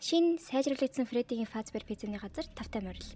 Шинэ сайжруулагдсан Фредигийн Fazbear пиццаны газар тавтай морил.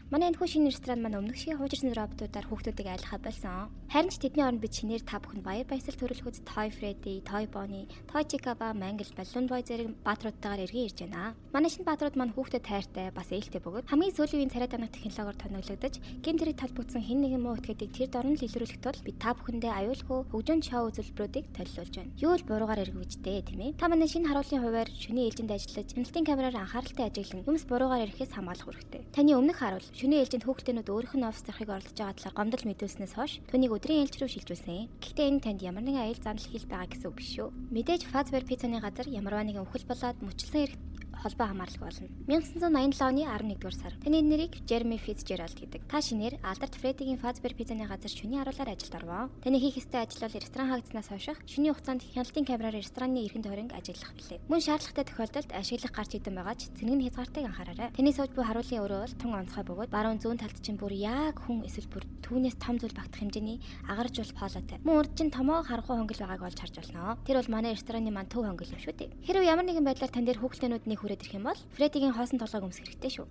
Манай энэхүү шинэ ресторан маань өмнөх шиг хуучирсан роботуудаар хүүхдүүдийг айлгахаа болсон. Харин ч тэдний оронд бид шинээр та бүхэнд баяр баясгал төрүүлэхүйц Toy Freddy, Toy Bonnie, Toy Chica ба Mangle, Balloon Boy зэрэг бааtruудтайгаар эргэн ирж байна. Манай шинэ бааtruуд маань хүүхдэд тайртай, бас ээлтэй бөгөөд хамгийн сүүлийн үеийн царай данах технологиор тоноглогдож, гэмт хэрэг талбогдсон хэн нэгэн муу этгээдийг тэр дорн л илрүүлэх тул бид та бүхэндээ аюулгүй хөгжөөн шоу үзүүлбэрүүдийг төлөвлөж байна. Юу л буруугаар эргэж дээ, тийм ээ. Та манай шинэ харуулын хувиар шөнийн ээлжинд ажиллаж, хяналтын камераар анхааралтай ажиглан юмс буруугаар ирэхээс хамгаалах үүрэгтэй. Таны өмнөх харуул шөнийн ээлжинд хүүхдэнүүд өөрийнх нь офис орохыг оролдож байгаа талаар гомдол мэдүүлснээс хойш түүнийг өдрийн ээлж рүү шилжүүлсэн. Гэхдээ энэ танд ямар нэгэн аюул заналт хэл байгаа гэсэн үг биш шүү. Мэдээж Fazbear пиццаны газар ямарваа нэгэн үхэл болоод мөчлсөн эрх холбоо хамааралгүй болно. 1987 оны 11-р сар. Таны нэрийг Jeremy Fitzgerald гэдэг. Та шинээр алдарт Freddy-гийн Fazbear пиццаны газар шөнийн харуулаар ажилд орвоо. Таны хийх ёстой ажил бол ресторан хаагдсанаас хойших шөнийн хугацаанд хяналтын камераар рестораны эргэн тойронг ажиглах билээ. Мөн шаардлагатай тохиолдолд ашиглах гарч идэн байгаа ч цэник нь хязгаартайг анхаараарай. Таны сууж буй харуулын өрөө бол тун онцгой бөгөөд баруун зүүн талд чинь бүр яг хүн эсвэл бүр түүнээс том зүйл багтах хэмжээний агаржуул хоолойтой. Мөн урд чинь томоо харанхуй хонгил байгааг олж харж болно. Тэр бол манай рестораны маань төв хонгил юм шүү дээ. Хэрв ямар нэгэн байдлаар тань дээр хүүхэлдэйнүүд нэг хүрээд ирэх юм бол Фредигийн хоосон толгойг өмсөх хэрэгтэй шүү.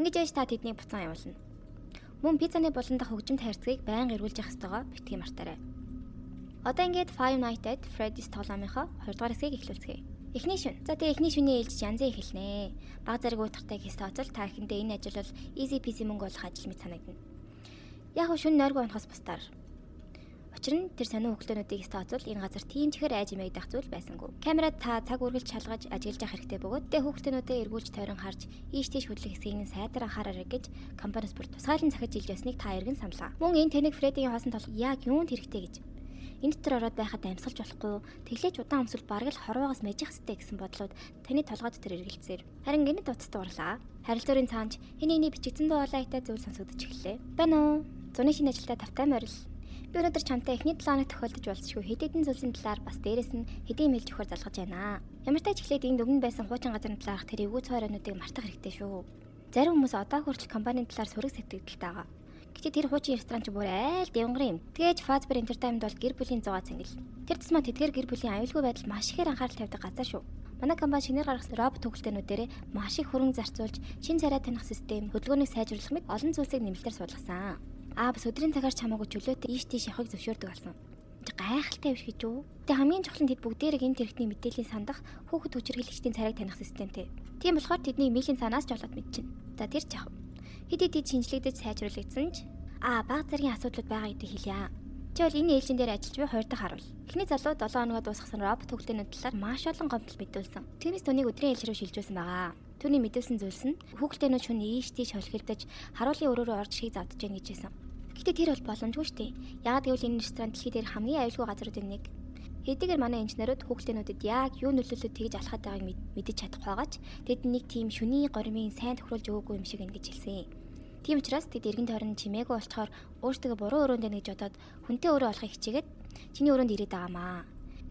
Ингэж яаж та тэднийг буцаан явуулна. Мөн пиццаны булан дахь хөгжимт хайрцгийг байнга эргүүлж явах ёстойгоо битгий мартаарай. Одоо ингээд Five Nights at Freddy's тоглоомынхоо 2 дугаар хэсгийг эхлүүлцгээе. Эхний шөнө. За, тэгээ эхний шөнийн ээлжиж янзын эхэлнэ. Баг зэрэг уйтгартай хийс тооцол та эхэндээ энэ ажил бол easy peasy мөнгө олох ажил мэт санагдана. Яг нь шөнө нойргүй унахаас бусдаар. Учир нь тэр сонин хүүхэлдээнүүдийг тооцвол энэ газар тийм ч ихээр айж эмээгдэх зүйл байсангүй. Камерад та цаг үргэлж шалгаж ажиглаж явах хэрэгтэй бөгөөд тэ хүүхэлдээнүүдээ эргүүлж тойрон харж ийш тийш хөдлөх хэсгийг нь сайтар анхаараарай гэж компаниас бүр тусгаалan захиж илж байсныг та эргэн саналаа. Мөн энэ тэнэг Фредигийн хоосон толгой яг юунд хэрэгтэй гэж энэ дотор ороод байхад амьсгалж болохгүй, тэглээж удаан өмсөл бараг л хорвоогоос мэжих хэвтэй гэсэн бодлууд таны толгой дотор эргэлзээр. Харин гинэт утас дуурлаа. Харилцуурын цаанч хэн нэгний бичигдсэн дуу хоолойтой зүйл сонсогдож эхэллээ. "Байна уу? Зуны шинэ ажилдаа тавтай морил. Би өнөөдөр чамтай эхний 7 хоног тохиолдож болзошгүй хэд хэдэн зүйлсийн талаар, бас дээрэс нь хэдийн юм хэлж өгөхөөр залгаж байна. Ямар ч тач эхлээд энд өмнө байсан хуучин газрын талаарх тэр эвгүй цой оройнуудыг мартах хэрэгтэй шүү. Зарим хүмүүс одоо хүртэл компанийн талаар сөрөг сэтгэгдэлтэй байгаа. Гэхдээ тэр хуучин ресторан ч бүр айл девангарын юм. Тэгээд Fazbear Entertainment бол гэр бүлийн зугаа цэнгэл. Тэр тусмаа тэдгээр гэр бүлийн аюулгүй байдал маш ихээр анхаарал тавьдаг газар шүү. Манай компани шинээр гаргасан робот хүүхэлдэйнүүдээр маш их хөрөнгө зарцуулж, шин царай таних систем, хөдөлгөөнийг сайжруулах мэт олон зүйлсийг нэмэлтээр суулгасан. Аа, бас өдрийн цагаар ч хамаагүй чөлөөтэй ийш тийш явахыг зөвшөөрдөг болсон. Гайхалтай биш гэж үү? Тэгээ хамгийн чухал нь тэд бүгдээрээ энэ тэрэгтний мэдээллийн сандах хүүхэд хүчирхийлэгчдийн царайг таних системтэй. Тийм болохоор тэдний мэйлийн цаанаас ч олоод мэдчихнэ. За, тэр ч яах вэ? Хэд хэд шинжлэгдэж сайжруулагдсан ч баг зэргийн асуудлууд байгаа гэдгийг хэлье. Чи бол энэ ээлжин дээр ажиллаж буй хоёр дахь харуул. Эхний залуу 7 хоногоо дуусгасан робот хүүхэлдэйнүүд талаар маш олон гомдол мэдүүлсэн. Түүнээс түүнийг өдрийн ээлж рүү шилжүүлсэн байгаа. Түүний мэдүүлсэн зүйлс нь хүүхэлдэйнүүд шөнө ийш тийш холхилдож харуулын өрөө рүү орж ирэхийг зовдож яах гэж байсан. Гэхдээ тэр бол боломжгүй шүү дээ. Яагаад гэвэл энэ ресторан дэлхий дээр хамгийн аюулгүй газруудын нэг. Хэдийгээр манай инженерүүд хүүхэлдэйнүүдэд яг юу нөлөөлөд тэгж алхаад байгааг мэдэж чадахгүй байгаа ч тэд нэг тийм шөнийн горимын сайн тохируулж өгөөгүй юм шиг ингэж хэлсэн. Тийм учраас тэд эргэн тойрон чимээгүй болчоор өөртөө буруу өрөөнд байна гэж бодоод хүнтэй өөрөө олохыг хичээгээд чиний өрөөнд ирээд байгаамаа.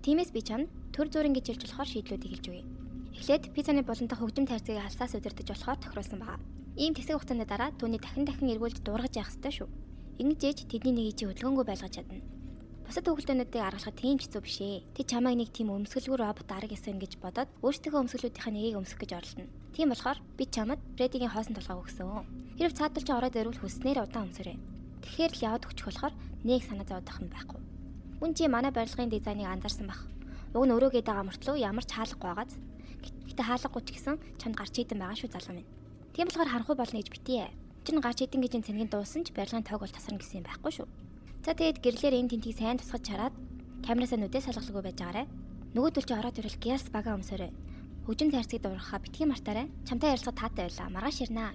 Тиймээс би чамд төр зүрэн гэж хэлж болохоор шийдлүүдийг хэлж өгье. Эхлээд пиццаны булан дахь хөгжим тайрцгийг алсаас удирдах болохоор тохируулсан байгаа. Ийм тэсэг хугацааны дараа түүний дахин дахин эргүүлж дургаж явах ёстой шүү. Ингэж ээж тэдний нэгийг чи хөдөлгөөнгүй байлгаж чадна. Бусад хүүхэлдэйнүүдийг аргалахад тийм ч хэцүү биш ээ. Тэд чамайг нэг тийм өмсгөлгүй робот арга ёсон гэж бодоод өөрсдийнхөө өмсгөлүүдийнхээ нэгийг өмсөх гэж оролдоно. Тийм болохоор би чамд Фредигийн хоосон толгойг өгсөн. Хэрв цаадал чи ороод ирвэл хүснээр удаан өмсөрэй. Тэгэхээр л яваад өгчих болохоор нэг санаа зовдох юм байхгүй. Мөн чи манай барилгын дизайныг анзаарсан бах. Уг нь өрөө гээд байгаа мөртлөө ямар ч хаалгагүй байгааз. Гэтэ хаалгагүй ч гэсэн чамд гарч идэн байгаа шүү, залуу минь. Тийм болохоор харанхуй болно гэж битгий. Чин гарч идэн гэж энэ цэнгэн дуусан ч барилгын тоог бол тасарна гэсэн юм байхгүй шүү. За, тэгээд гэрлээр энэ тентийг сайн тусгаж чараад камераасаа нүдээ салгалгүй байж байгаарай. Нөгөөдөл чи ороод ирвэл гялс бага өмсөөрэй. Хөгжим тайрцгийг дуурхаа битгий мартаарай. Чамтай ярилцахад таатай байлаа. Маргааш ярина.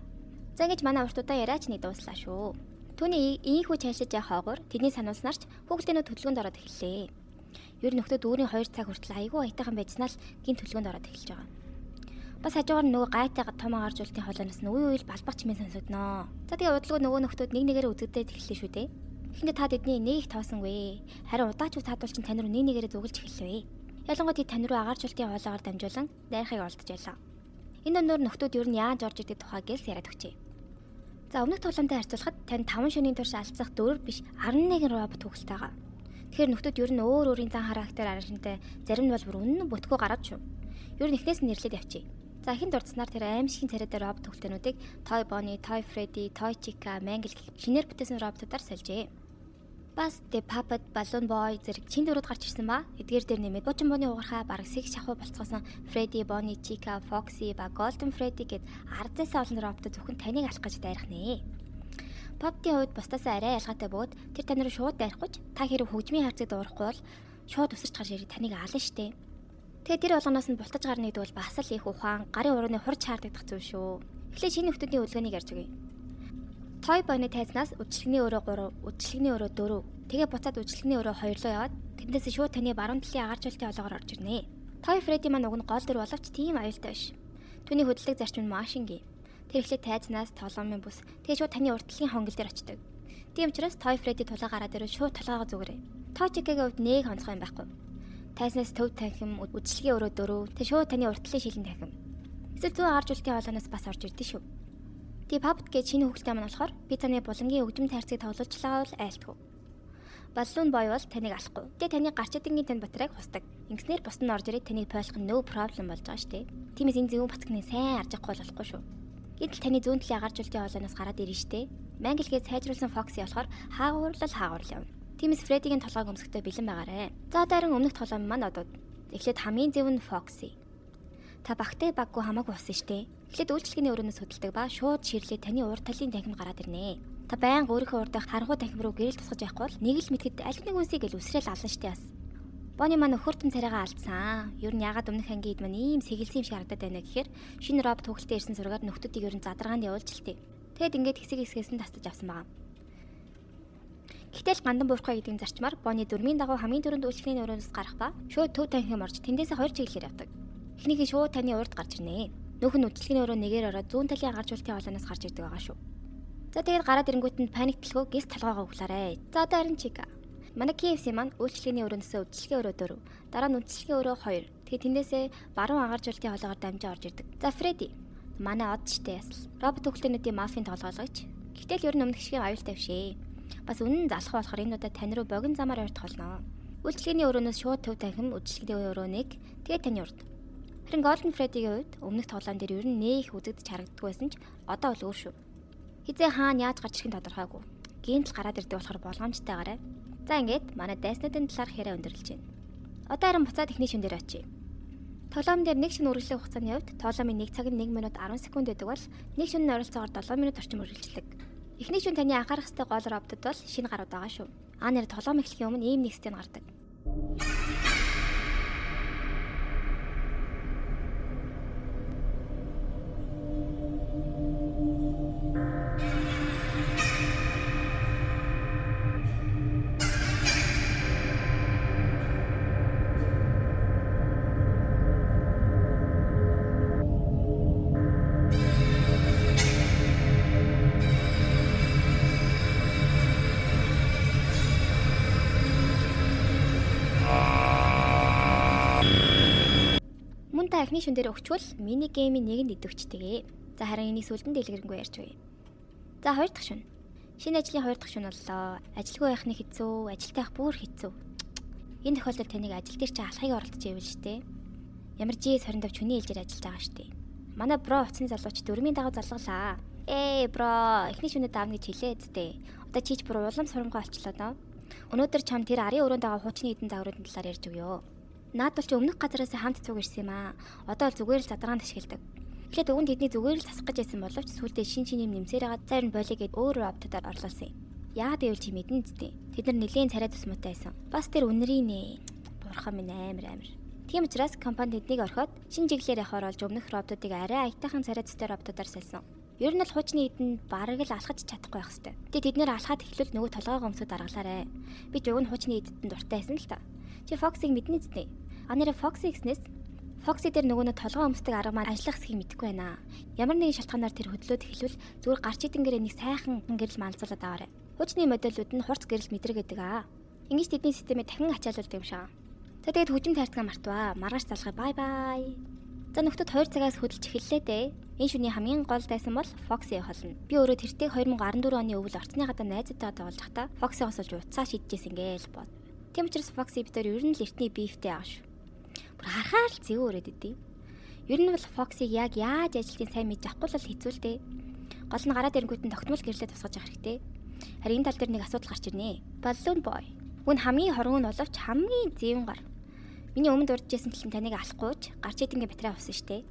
За, ингэж манай урт удаан яриач нэг дууслаа шүү. Түүний ийхүү чайлшиж явах хоогоор тэдний сануулснаар ч хүүхэлдэйнүүд хөдөлгөөнд ороод эхэллээ. Ер нь нөхдөө дүүрийн 2 цаг хүртэл айгүй аятайхан байжснаа л гинт хөдөлгөөнд ороод эхэлж байгаа. Бас хажуугаар нөгөө гайтай том агаржуултын хоолойноос нь үе үе балбах чимээ сонсогдноо. За, тэгээ удалгүй нөгөө нөхдүүд нэг нэгээрээ үзэгдээд эхэллээ шүү дээ. Эхэндээ та тэдний нэг их тоосонгүй. Харин удаачгүй цаадуул чинь тань руу нэг нэгээрээ зүгэлж эхэллээ. Ялангуяа тэд тань руу агааржуултын хоолоогоор дамжуулан дайрахыг оролдож байлаа. Энэ дундуур нөхдүүд ер нь яаж орж ирдэг тухай гэлс яриад өгчээ. За, өмнөх тоглоомтой харьцуулахад тань 5 шөнийн турш алдсах 4 биш, 11 робот хүүхэлтэй байгаа. Тэгэхээр нөхдүүд ер нь өөр өөрийн зан характер араншинтай, зарим нь бол бүр үнэн бүтггүй гараад шүү. Ер нь эхнээс нь нэрлээд явчих. За ихэн дурдсанаар тэр аимшигын царайтай робот хүүхэлдэйнүүдийг Toy Bonnie, Toy Freddy, Toy Chica, Mangle гэх шинээр бүтээсэн роботуудаар сольжээ. Бас The Puppet, Balloon Boy зэрэг чин дүрүүд гарч ирсэн ба эдгээр дээр нэмээд буучин бууны угархаа бараг сэг шахуу болцгоосон Freddy, Bonnie, Chica, Foxy ба Golden Freddy гэд арзайсаа олон робот зөвхөн таныг алах гэж дайрах нэ. Puppet-ийн хувьд бусдаас арай ялгаатай бөгөөд тэр тань руу шууд дайрахгүй ч та хэрэг хөгжмийн харцыг дуурахгүй бол шууд өсөрч гарч ирээд таныг аална штэ. Тэгээ тэр болгоноос нь бултаж гарна гэдэг бол бас л их ухаан, гарын урууны хурж шаардагдах зүйл шүү. Эхлээд шинэ нөхдүүдийн үлгээнийг ярьж өгье. Toy Bonnie тайзнаас үдшилгэний өрөө 3, үдшилгэний өрөө 4, тэгээ буцаад үдшилгэний өрөө 2 руу яваад тэндээс шууд таны баруун талын агаржуулалтын олоогоор орж ирнэ. Toy Freddy маань уг нь гол дүр боловч тийм аюултай биш. Түүний хөдлөлөг зарчим нь маш энгийн. Тэр эхлээд тайзнаас толгомын бүс, тэгээ шууд таны урд талын хонгил дээр очдог. Тийм учраас Toy Freddy тулаа гараад ирвэл шууд толгоогоо зүгээрэй. Toy Chica-гийн хувьд нэг онцгой юм байхгүй. Тайзнаас төв танхим, үдшилгийн өрөө 4, тэг шууд таны урд талын шилэн танхим. Эсвэл зүүн агаржуулалтын хоолойноос бас орж ирдэ шүү. Тэг Puppet гэж шинэ хүүхэлтэй маань болохоор пиццаны булангийн өгжим тайрцыг тоглуулчлаа бол айлтгүй. Balloon Boy бол таныг алахгүй. Тэ таны гарч идэнгийн тань батарейг хусдаг. Ингэснээр бусд нь орж ирээд таныг пойлох нь no problem болж байгаа шүү дээ. Тиймээс энэ зөвүүн бацгныг сайн арж авахгүй болохгүй шүү. Гэтэл таны зүүн талын агаржуулалтын хоолойноос гараад ирнэ шүү дээ. Mangle-гээ сайжруулсан Foxy болохоор хаагуурлал хаагуурлал явна. Тиймээс Freddy-гийн толгойг өмсөхдөө бэлэн байгаарэ. За дарин өмнөх тоглоом маань одод. Эхлээд хамгийн зөв нь Foxy. Та багтай баггүй хамаагүй болсон штэ. Эхлээд үйлчлэгээний өрөөнөөс хөдөлдөг ба шууд ширлээ таны урд талын танхим гараад ирнэ. Та байнга өөрийнхөө урдах харанхуй танхим руу гэрэл тусгаж явахгүй бол нэг л мэтгэд аль нэг үсийг л үсрээл ална штэ бас. Bonnie маань өхөртөн царайгаа алдсан. Ер нь ягаад өмнөх ангийн ид маань ийм сэгэлсэн юм шиг харагдаад байна гэхээр шинэ робот хүүхэлтэй ирсэн зургаар нөхдүүдийг ер нь задаргаанд явуулж л тээ. Тэгэд ингээд хэсэг хэсгээс нь тастаж авсан байгаа. Гэтэл гандан буурахгүй гэдгийн зарчмаар Bonnie дөрмийн дагуу хамгийн түрүүнд үйлчлэгээний өрөөнөөс гарах ба шууд төв танхим орж тэндээсээ хоёр чиглэлээр явдаг. Эхнийх нь шууд таны урд гарч ирнэ. Нүүх нь үйлчлэгээний өрөө нэгээр ороод зүүн талын агаржуулалтын хоолойноос гарч ирдэг байгаа шүү. За тэгээд гараад ирэнгүүт нь паникталгүй гис толгоогоо углаарэ. За одоо харин Chica. Манай KFC маань үйлчлэгээний өрөөнөөсөө үйлчлэгийн өрөө 4, дараа нь үйлчлэгийн өрөө 2. Тэгээд тэндээсээ баруун агаржуулалтын хоолойгоор дамжаа орж ирдэг. За Freddy. Манай од штэ ясал. Робот хүүхэлдэйнүүдийн мафийн тоглоологч. Гэтэл ер нь өмнөх шиг аюултай биш ээ. Бас үнэн залах болохоор энэ удаа тань руу богино замаар ойртох болно. Үйлчлэгээний өрөөнөөс шууд төв танхим, үйлчлэгээний өрөө 1, тэгээд таны урд. Харин Golden Freddy-гийн хувьд өмнөх тоглоом дээр ер нь нэх үзэгдэж харагддаггүй байсан ч одоо бол өөр шүү. Хизээ хаана яаж гарч ирэх нь тодорхойгүй. Гинтл гараад ирдэг болохоор болгоомжтойгаарай. За ингээд манай дайснуудын талаарх яриа өндөрлөж байна. Одоо харин буцаад эхний шин дээр очие. Тоглоом дээр нэг шин үргэлжлэх хугацааны хувьд тоглоомын 1 цаг нь 1 минут 10 секунд байдаг бол нэг шин нь ойролцоогоор 7 минут орчим үргэлжлэдэг. Эхний шин таны анхаарах ёстой гол роботод бол шинэ гарууд байгаа шүү. Аа нэр тоглоом эхлэхийн өмнө ийм нэг систем гардаг. Мөн та эхний шүн дээр өгчвөл мини геймийн нэгэнд идэвчтэйгээ. За харин энийг сүлдэн дэлгэрэнгүй ярьж өгье. За хоёр дахь шүн. Шинэ ажлын хоёр дахь шүн боллоо. Ажилгүй байх нь хэцүү, ажилтай байх бүр хэцүү. Энэ тохиолдолд таныг ажил дээр чи алхахыг оролдож ивэл штэ. Ямар GS25 чүний ээлжээр ажиллаж байгаа штэ. Манай бро утасны залууч дөрмийн дагуу залгалаа. Ээ бро, эхний шүнэд давна гэж хэлээ зү. Одоо чийч бүр улам сурамгай болчлоо доо. Өнөөдөр чам тэр арын өрөөнд байгаа хуучны эдэн загваруудын талаар ярьж өгөө. Наад бол чи өмнөх газараас хамт цуг ирсэн юм аа. Одоо л зүгээр л задаргаанд ашигладаг. Эхлээд уг нь тэдний зүгээр л засах гэж байсан боловч сүүлдээ шин шин юм нэмсээр байгаа зарим болиг гэд өөр роботоор орлуулсан юм. Яагаад гэвэл чи мэднэ зү. Тэд нар нэлээд царай тусмуутай байсан. Бас тэр үнэрийн нэ. Бурхан минь амар. Тийм учраас компани тэднийг орхиод шин чиглэлээр явахаар болж өмнөх роботуудыг арай аятайхан царай төстэй роботуудаар сольсон. Ер нь л хуучны эдэнд бараг л алхаж чадахгүй байх хэвээр. Тэгээ тэд нэр алхаад эхлвэл нөгөө толгойгоо өмсөд даргалаарэ. Би ч уг нь хуучны эдэнд дуртай байсан л та. Чи Foxy-г мэднэ зү. А нэрэ Foxy гэснээс Foxy дээр нөгөө нэг толгой өмсдөг арга маань ажиллах хэсгийг мэдэхгүй байна. Ямар нэгэн шалтгаанаар тэр хөдлөөд эхлвэл зүгээр гарч идэнгээрээ нэг сайхан гэрэл малзуулаад аваарэ. Хуучны модельүүд нь хурц гэрэл мэдрэг гэдэг аа. Ингэж тэдний системээ дахин ачаалуулдаг юм шиг. За тэгээд хөгжим тайрцгаа мартваа. Маргааш залгая. Бай бай. За нөхдүүд 2 цагаас хөдөлж эхэллээ дээ. Энэ шүний хамгийн гол дайсан бол Foxy явах болно. Би өөрөө тэртээ 2014 оны өвөл орцны гадаа найзтайгаа тоглож байхдаа Foxy-гоос олж утсаа шидчихсэн гээл бод. Тийм учраас Foxy бид нар ер нь л эртний бифтэй байгаа шүү. Бүр харахаар л зэвүү өрөөд идэв. Ер нь бол Foxy-г яг яаж ажилтгийг сайн мэдж авахгүй л хэцүү л дээ. Гол нь гараад ирэнгүүт нь тогтмол гэрлээ тусгаж явах хэрэгтэй. Харин энэ тал дээр нэг асуудал гарч ирнэ. Balloon Boy. Үн хамгийн хоргон боловч хамгийн зэвэн гар. Миний өмнө дурджсэн тал нь таныг алахгүй ч гарч идэнгээ батарей авсан штэ.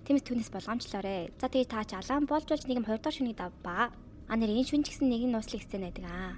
Тиймээс түүнээс болгоомжлоорой. За тэгээ та ч алаан болж болж нэг юм 2 дугаар шүнийг давбаа. А нэр энэ шүн ч гэсэн нэг нь нууцлаг сцен байдаг аа.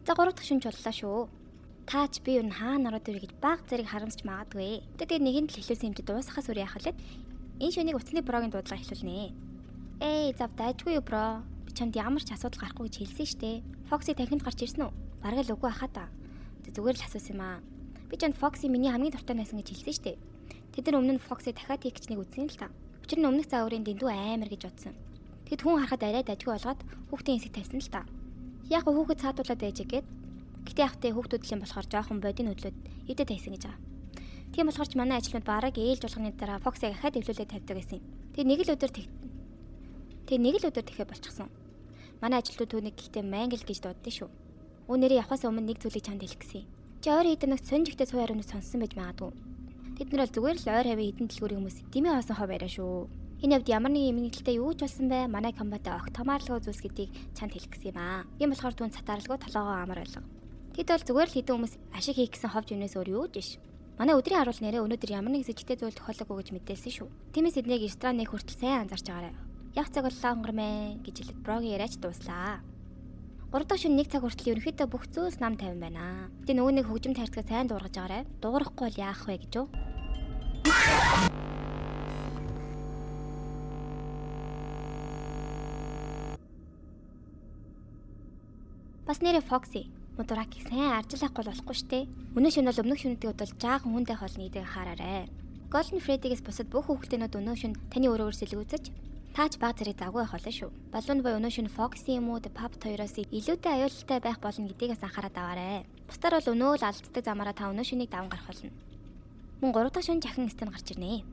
За 3 дахь шүнж боллоо шүү. Таач би юу н хаана ороод ирэх гэж баг зэрэг харамсч магадгүй. Тэгээд нэгэн л хэлүүлсэн юм чи дуусахаас өөр яах вэ? Энэ шөнийг утасны брогийн дуудлага эхлүүлнэ. Эй, зав дайжгүй юу бро? Би чамд ямар ч асуудал гарахгүй гэж хэлсэн штэ. Foxy танхимд гарч ирсэн үү? Бараг л үгүй хаа та. Зүгээр л асуусан юм аа. Би чамд Foxy миний хамгийн дуртай байсан гэж хэлсэн штэ. Тэд нар өмнө нь Foxy дахиад хийх гэж нэг үзсэн л та. Учир нь өмнөх загварын дэндүү амар гэж бодсон. Тэд хүн харахад арай дайжгүй болгоод хүүхдийн хэсэг тавьсан л та. Яг хүүхэд цаадуулаад байж гээд. Гэтэ яхтай хүүхдүүд л юм болохоор жоохон бодийн хөдлөөд эдэ тавьсан гэж байгаа. Тийм болохоор ч манай ажилтнууд бараг ээлж болгоны дараа Foxy-г ахаад эвлүүлээд тавьдаг гэсэн юм. Тэгээ нэг л өдөр тэгэхэ болчихсон. Манай ажилтнууд түүнийг гэхдээ мангил гэж дууддээ шүү. Үүнээрээ явхаас өмнө нэг зүйлийг чамд хэлэх гэсэн юм. Чи ойр хэдэн нэгт сонь жигтэй суу хариунууд сонссон байж магадгүй. Тэд нар бол зүгээр л ойр хавийн хэдэн дэлгүүрийн хүмүүс дэмий хоосон хов яриа шүү. Энэ явд ямар нэгэн эмгэнэлтэй юу ч болсон бай, манай компанитай огт хамааралгүй зүйлс гэдгийг чамд хэлэх гэсэн юм аа. Тийм болохоор түн цатаарлгүй толгоогоо амар ойлго. Тэд бол зүгээр л хэдэн хүмүүс ашиг хийх гэсэн ховж юмнээс өөр юу ч биш. Манай өдрийн харуул нэрээ өнөөдөр ямар нэг сэжигтэй зүйл тохиолоогүй гэж мэдээлсэн шүү. Тиймээс эднийг ресторан нэг хүртэл сайн анзаарч байгаарай. Яг цаг боллоо өнгөрмээ гэж хэлээд брогийн яриач дууслаа. 3 дахь шөнө 1 цаг хүртэл ерөнхийдөө бүх зүйлс нам тавин байна. Тэгээ нөгөө нэг хөгжим тайрцгаа сайн дуугаргаж байгаарай. Дуугарахгүй бол яах вэ гэж юу? Бас нэрээ Foxy Мудуракийг сайн аржилахгүй болохгүй штэ. Өнөө шөнө бол өмнөх шөнөдгийг бодвол жаахан хүндээ хоолны идэх анхаараарай. Golden Freddy-гээс бусад бүх хүүхдэнүүд өнөө шөнө таны өрөөр сэлгүүцэж таач баг зэрэг завгүй байх болно шүү. Balloon Boy өнөө шөнө Foxy юм уу The Puppet хоёроос илүүтэй аюултай байх болно гэдгийг бас анхаарал аваарай. Бусдаар бол өнөө л алддаг замаараа та өнөө шөнийг даван гарах болно. Мөн 3 дахь шөнө жахин сцен гарч ирнэ.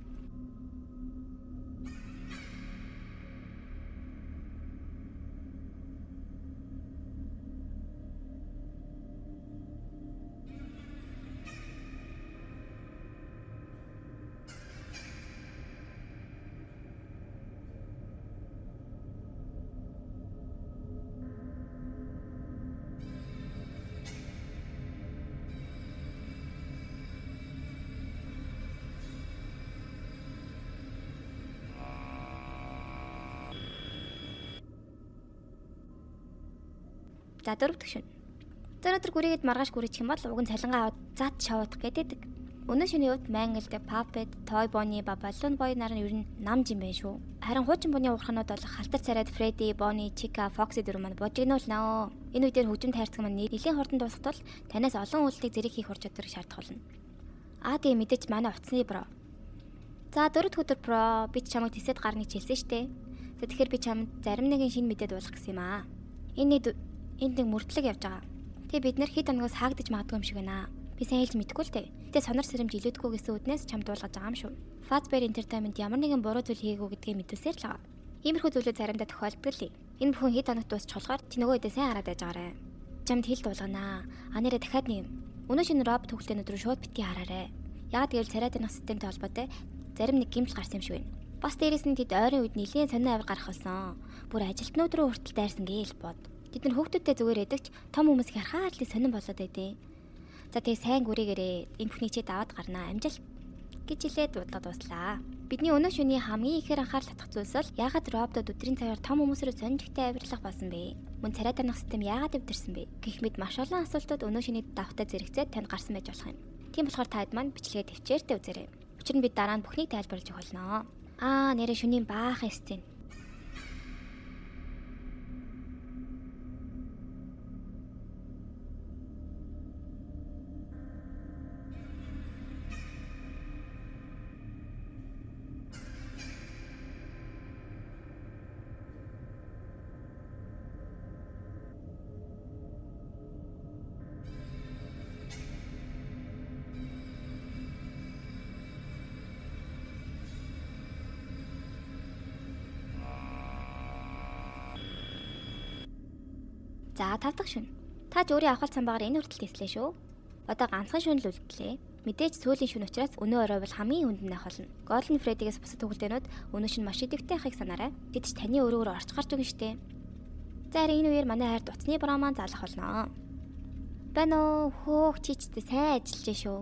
За 4 дахь шөнө. За өнөөдөр гүрийгээд маргааш гүрийчих юм бол уг нь цалингаа аваад зад шавуудах гэдэг. Өнөө шөнийн хувьд Mangle, The Puppet, Toy Bonnie, Balloon Boy нар нь ер нь нам жин байна шүү. Харин хуучин буны уурханууд болох халтар царайд Freddy, Bonnie, Chica, Foxy дөрөв маань божигнуулнаа. Энэ үедэр хөгжим тайрцаг маань нэлийн хурдан дуусах тул танаас олон үйлдэлийг зэрэг хийх ур чадварыг шаардах болно. Аа тэгээ мэдээч манай утасны бро. За 4 дахь өдөр бро би чамайг тэсэд гарна гэж хэлсэн штэ. За тэгэхээр би чамд зарим нэгэн шинэ мэдээ дуулах гэсэн юм аа. Энэ энд нэг мөрдлөг явж байгаа. Тэгээ бид нэр хэд хоногоос хаагдаж магадгүй юм шиг байна. Би сайн хэлж мэдэхгүй л дээ. Гэтэ сонор сэрэмж илүүдгүй гэсэн үднээс чамд дуулгаж байгаа юм шүү. Fazbear Entertainment ямар нэгэн буруу зүйл хийгээгүй гэдгийг мэдүүлсээр л байгаа. Иймэрхүү зүйлүүд заримдаа тохиолддог л. Энэ бүхэн хэд хоногт дуусчих болохоор чи нөгөө үедээ сайн хараад байж байгаарай. Чамд хэл дуулганаа. А нэрээ дахиад нэг юм. Өнөө шинэ робот хүүхлээнүүд рүү шууд битгий хараарай. Яг гэвэл царай таних системтэй холбоотой зарим нэг гэмтэл гарсан юм шиг байна. Бас дээрэс нь тэд ойрын үед нэлийн сонин авир гарах болсон. Бүр ажилтнууд руу хүртэл дайрсан гээл бод. Тэд нар хүүхдүүдтэй зүгээр эдэгч том хүмүүс их харахаар л сонин болоод байдیں۔ За тэгээ сайн гүрийгээрээ энэ бүхнийг чи даваад гарнаа. Амжилт гэж хэлээд дуудлага дууслаа. Бидний өнөө шөнийн хамгийн ихээр анхаарал татах зүйлс бол яагаад роботууд өдрийн цагаар том хүмүүс рүү сонжигтай авирлах болсон бэ? Мөн царай таних систем яагаад эвдэрсэн бэ? Гэх мэт маш олон асуултууд өнөө шөний давхтай зэрэгцээд танд гарсан байж болох юм. Тийм болохоор та хэд маань бичлэгээ төвчээртэй үзээрэй. Учир нь бид дараа нь бүхнийг тайлбарлаж өгөх болно. Аа нэрээ шөнийн баахан сцен. За 5 дахь шөнө. Та ч өөрийн авахал цамбагаар энэ хүртэл тэслээ шүү. Одоо ганцхан шөнө л үлдлээ. Мэдээж сүүлийн шөнө учраас өнөө орой бол хамгийн хүнд нь ах болно. Golden Freddy-гээс бусад төгөлдөөнүүд өнөө шөнө маш идэвхтэй ахыг санаарай. Тэд ч таны өрөөр орч гарч өгнө штэ. За харин энэ үеэр манай хайрт утасны броо маань залах болно. Байна уу? Хөөх чичтэй сайн ажиллаж шүү.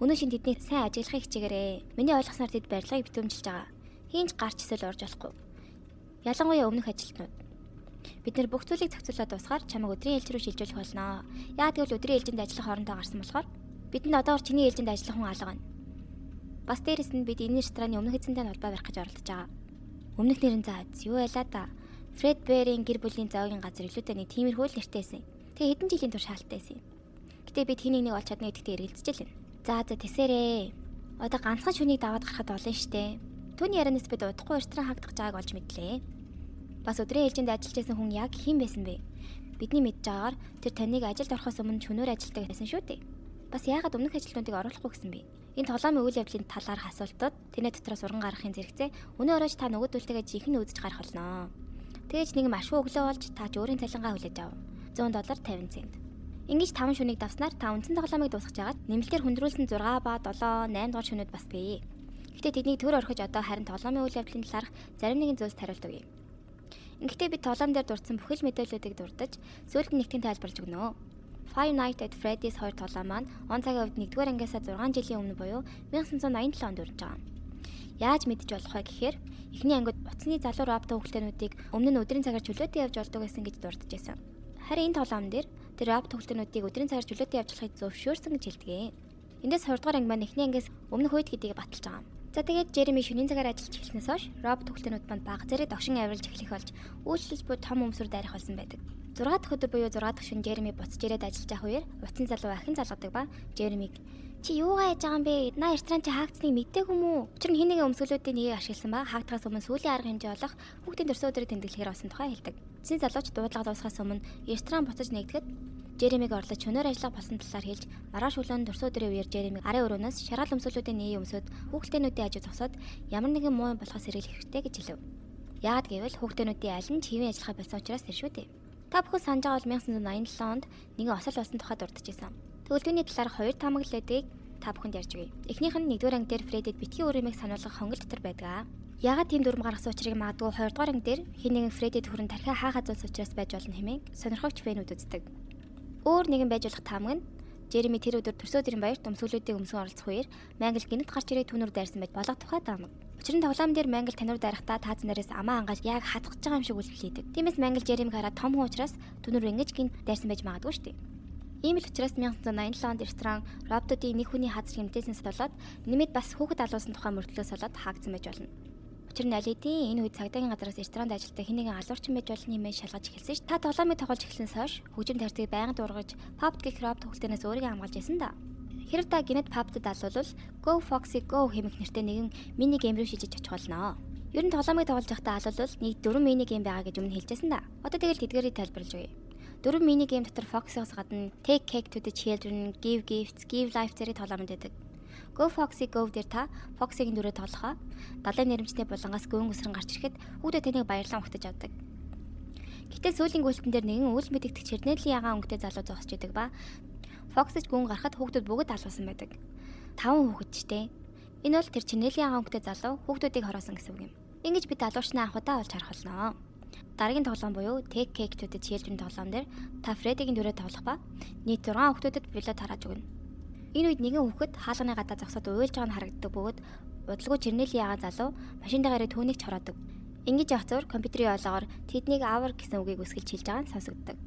Өнөө шин тэднийг сайн ажиглахыг хичээгээрэй. Миний ойлгосноор тэд барилгыг битүүмжилж байгаа. Хинч гарч эсвэл орж болохгүй. Ялангуяа өмнөх ажилтнууд. Бид нэр бүх зүйлийг зохицуулаад дуусгаар чамайг өдрийн ээлж рүү шилжүүлэх болно. Яа гэвэл өдрийн ээлжинд ажиллах оронтой гарсан болохоор бидэнд одоогор чиний ээлжинд ажиллах хүн алга байна. Бас дээрэс нь бид энэ рестораны өмнөх эзэнтэй холбоо барих гэж оролдож байгаа. Өмнөх нэр нь за юу байлаа да. Фред Берийн гэр бүлийн зоогийн газар илүүтэй нэг тиймэрхүү л нэртэй байсан. Тэгээ хэдэн жилийн турш хаалттай байсан. Гэтэ бид хин нэг олж чадна гэдэгтээ эргэлзэж л байна. За тэсэрээ. Одоо ганцхан шүнийг даваад гарахад олон штэ. Түүний ярианаас бид удахгүй ресторан хаагдах байгааг олж мэдлээ. Бас өдрийн ээлжинд ажиллаж байсан хүн яг хэн байсан бэ? Бидний мэдж байгаагаар тэр таныг ажилд орохоос өмнө шөнөөр ажилладаг байсан шүү дээ. Бас яагаад өмнөх ажилтнуудыг оруулахгүй гэсэн бэ? Энэ тоглоомын үйл явдлын талаарх асуултууд тэнэ дотроос уран гаргахын зэрэгцээ өнөө оройч та нөгөөдөлтэйгээ жинхэнэ үзэж гарах болно. Тэгэж нэг машгүй өглөө болж та ч өөрийн цалингаа хүлээж ав. $100.50 цент. Ингэж 5 шүнийг давснаар та үндсэн тоглоомыг дуусгаж байгаад нэмэлтээр хүндрүүлсэн 6 ба 7, 8 дугаар шөнүүд бас бий. Гэхдээ тэднийг төр орхиж одоо харин тоглоомын үйл явдлын талаарх зарим нэгэн зүйлс хариулт өгье. Ингэхдээ бид тоглоом дээр дурдсан бүхэл мэдээллүүдийг дурдаж сүүлд нь нэгтгэн тайлбарлаж өгнө. Five Nights at Freddy's 2 тоглоом маань он цагийн хувьд 1-р ангиасаа 6 жилийн өмнө буюу 1987 онд өрнөж байгаа. Яаж мэдэж болох вэ гэхээр эхний ангид утасны залуу робот хүүхэлдээнүүдийг өмнө нь өдрийн цагаар чөлөөтэй явж болдог байсан гэж дурдж байсан. Харин энэ тоглоом дээр тэр робот хүүхэлдээнүүдийг өдрийн цагаар чөлөөтэй явж болохыг зөвшөөрсөн гэж хэлдэг. Эндээс 2 дугаар анги маань эхний ангиас өмнөх үед гэдгийг баталж байгаа юм. За тэгээд Жереми шөнийн цагаар ажиллаж эхэлснээс хойш робот хүүхэлдээнүүд манд бага зэрэг догшин авирлж эхлэх болж үйлчлэж буй том өмсөр дайрах болсон байдаг. 6 дахь өдөр буюу 6 дахь шөнө Жереми буцаж ирээд ажиллаж байх үеэр утасны залуу ахин залгадаг ба Жеремиг "Чи юугаа яаж байгаа юм бэ? Наа ресторан чи хаагдсныг мэдээгүй юм уу?" Учир нь хэн нэгэн өмсгөлүүдийн нэгийг ашигласан ба хаагдахаас өмнө сүүлийн арга хэмжээ олох хүүхдийн төрсөн өдрийг тэмдэглэхээр болсон тухай хэлдэг. Утасны залууч дуудлага дуусахаас өмнө ресторан буцаж нэгдэхэд Жеремиг орлож шөнөөр ажиллах болсон талаар хэлж маргааш өглөө төрсөн өдрийн үеэр Жеремиг арын өрөөнөөс шаргал өмсгөлүүдийн нэгийг өмсөд хүүхэлдээнүүдийн хажуу зогсоод ямар нэгэн муу юм болохоос сэргийлэх хэрэгтэй гэж хэлв. Яагаад гэвэл хүүхдээнүүдийн аль нь ч хэвийн ажиллахаа болсон учраас тэр шүү дээ. Та бүхэн санаж байгаа бол 1987 онд нэгэн осол болсон тухай дурдж байсан. Тэгвэл түүний талаарх хоёр таамаглалыг та бүхэнд ярьж өгье. Эхнийх нь 1-р анги дээр Фредид битгий өөр юмыг сануулгах хонгил дотор байдаг. Яагаад тийм дүрм гаргасан учрыг магадгүй 2-р анги дээр хэн нэгэн Фредид хүрэн тархиа хаахаа зүйлс учраас байж болно хэмээн сонирхогч фэнүүд үздэг. Өөр нэгэн байж болох таамаг нь Жереми тэр өдөр төрсөн өдрийн баярт өмсгөлүүдийг өмсөн оролцох үеэр Мангл гинэт гарч ирээд түүнүр дайрсан байж болох тухай таамаг. Учир нь тоглоом дээр Мангл танур дайрахтаа тааз нараас амаа ангаж яг хатгаж байгаа юм шиг үйлдэл хийдэг. Тиймээс Мангл Жеремиг хараад том хүн учраас түүнүр ингэж гинт дайрсан байж магадгүй шүү дээ. Ийм л учраас 1987 онд ресторан роботуудын нэг хүний хазар хэмтээснээс болоод нэмээд бас хүүхэд алуулсан тухай мөрдлөөс болоод хаагдсан байж болно. Учир нь аль хэдийн энэ үед цагдаагийн газараас ресторанд ажилладаг хэн нэгэн алуурчин байж болно хэмээн шалгаж эхэлсэн ш. Та тоглоомыг тоглож эхэлснээс хойш хөгжим тарьцыг байнга дургаж Puppet гэх робот хүүхдэнээс өөрийгөө хамгаалж байсан да. Хэрв та гинэт Puppet-д алуулвал Go Foxy Go хэмээх нэртэй нэгэн мини game рүү шилжиж очих болно. Ер нь тоглоомыг тоглож байхдаа алуулвал нэг 4 мини game байгаа гэж өмнө хэлжсэн да. Одоо тэгэл тэдгээрийг тайлбарлаж өгье. 4 мини game дотор Foxy-оос гадна Take Cake to the Children, Give Gifts, Give Life зэрэг тоглоомод байдаг. Go Foxy Go дээр та Foxy-гийн дүрээр тоглохоо далайн нэрэмжтэй булангаас гүн өсрөн гарч ирэхэд хүүхдээ таныг баярлан угтаж авдаг. Гэтэл сүүлийн гүйлтэн дээр нэгэн үл мэдэгдэх чернэлийн ягаан өнгөтэй залуу зогсож идэг ба Foxy-ч гүн гарахад хүүхдүүд бүгд алуулсан байдаг. 5 хүүхэд ч дээ. Энэ бол тэр чернэлийн ягаан өнгөтэй залуу хүүхдүүдийг хороосон гэсэн үг юм. Ингэж бид алуурчнаа анх удаа олж харах болно. Дараагийн тоглоом буюу Take Cake to the Children тоглоом дээр та Freddy-гийн дүрээр тоглох ба нийт 6 хүүхдүүдэд бэлээ тарааж өгнө. Энэ үед нэгэн хүүхэд хаалганы гадаа зогсоод уйлж байгаа нь харагддаг бөгөөд удалгүй чернэлийн ягаан залуу машин дээрээ түүнийг ч хороодог. Ингэж явах зур компьютерийн ойлгоор тэднийг our гэсэн үгийг үсгэлж хэлж байгаа нь сонсогддог.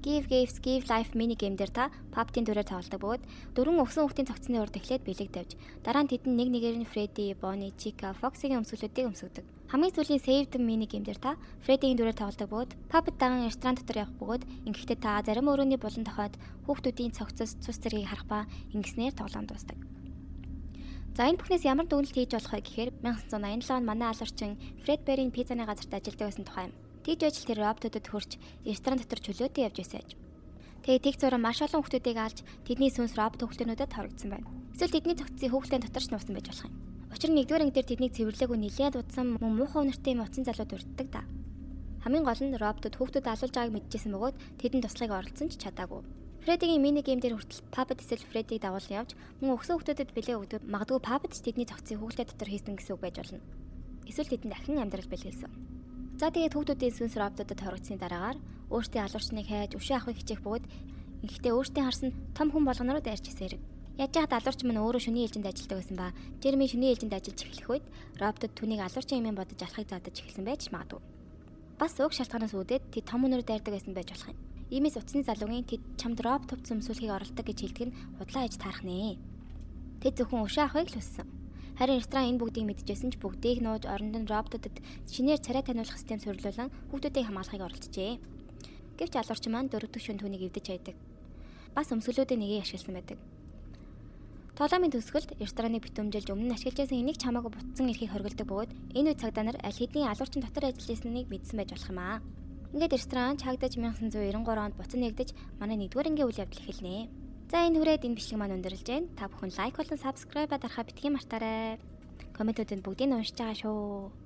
Give Gifts Give Life mini game дээр та Puppet-ийн дүрээр тоглодог бөгөөд дөрвөн өгсөн хүүхдийн цогцсны урд эхлээд бэлэг тавьж дараа нь тэдэнд нэг нэгээр нь Freddy, Bonnie, Chica, Foxy-гийн өмсгөлүүдийг өмсгөдөг. Хамгийн сүүлийн Save the mini game дээр та Freddy-гийн дүрээр тоглодог бөгөөд Puppet даган ресторан дотор явах бөгөөд ингэхдээ та зарим өрөөний булан тохиод хүүхдүүдийн цогцос цус зэргийг харах ба ингэснээр тоглоом дуусдаг. За энэ бүхнээс ямар дүгнэлт хийж болох вэ гэхээр 1987 онд манай алуурчин Фред Берийн пиццаны газарт ажилладаг байсан тухай юм. Тэгж байж л тэр роботуудад хөрч ресторан дотор чөлөөтэй явж байсан аж. Тэгээ тэг зураа маш олон хүүхдүүдийг алж тэдний сүнс робот хүүхдүүдүүдэд хорогдсон байна. Эсвэл тэдний цогцсын хүүхдийн дотор ч нуусан байж болох юм. Учир нь 1-р анги дээр тэднийг цэвэрлээгүй нилээд удсан мөн муухай үнэртэй юм утсан залуу дурддаг да. Хамгийн гол нь роботууд хүүхдүүд алуулж байгааг мэдчихсэн бөгөөд тэдэнд туслахыг оролдсон ч чадаагүй. Фредигийн мини game дээр хүртэл Puppet эсвэл Фредиг дагуулan явж мөн өгсөн хүүхдүүдэд бэлэг өгдөг. Магадгүй Puppet ч тэдний цогцыг хүүхэлдэй дотор хийсэн гэсэн үг байж болно. Эсвэл тэдэнд ахин амьдрал бэлгэлсэн. За, тэгээд хүүхдүүдийн сүнс роботуудад хоригдсны дараагаар өөртөө алуурчныг хайж өшөө авахыг хичээх бөгөөд ингэхдээ өөртөө харсан том хүн болгоно руу дайрч ирсэн хэрэг. Яаж яхад алуурчин мань өөрөө шөнийн ээлжинд ажилладаг байсан ба Жереми шөнийн ээлжинд ажиллаж эхлэх үед роботууд түүнийг алуурчин юм бодож алахыг заадаж эхэлсэн байж магадгүй. Бас уг шалтгаанаас үүдээд тэд том хүн рүү дайрдаг байсан байж болох юм. Иймээс утасны залуугийн тэд чамд робот хувцас өмсүүлэхийг оролддог гэж хэлдэг нь худлаа аж таарах нэ. Тэд зөвхөн өшөө авахыг л хүссэн. Харин ресторан энэ бүгдийг мэдчихсэн ч бүгдийг нууж, оронд нь роботуудад шинээр царай таниулах систем суурилуулан хүүхдүүдийг хамгаалахыг оролджээ. Гэвч алуурчин маань дөрөв дэх шөнө түүнийг эвдэж хайдаг. Бас өмсгөлүүдийн нэгийг ашигласан байдаг. Тоглоомын төгсгөлд рестораны битүүмжилж өмнө нь ашиглаж байсан энийг ч хамаагүй бутсан эрхийг хоригддог бөгөөд энэ үед цагдаа нар аль хэдийн алуурчин дотор ажиллаж байсныг мэдсэн байж болох юм аа. Ингээд ресторан чагдаж 1993 онд буцан нээгдэж манай нэгдүгээр ангийн үйл явдал эхэлнэ. За, энэ хүрээд энэ бичлэг маань өндөрлөж байна. Та бүхэн like болон subscribe дарахаа битгий мартаарай. Комментүүдэнд бүгдийг нь уншиж байгаа шүү.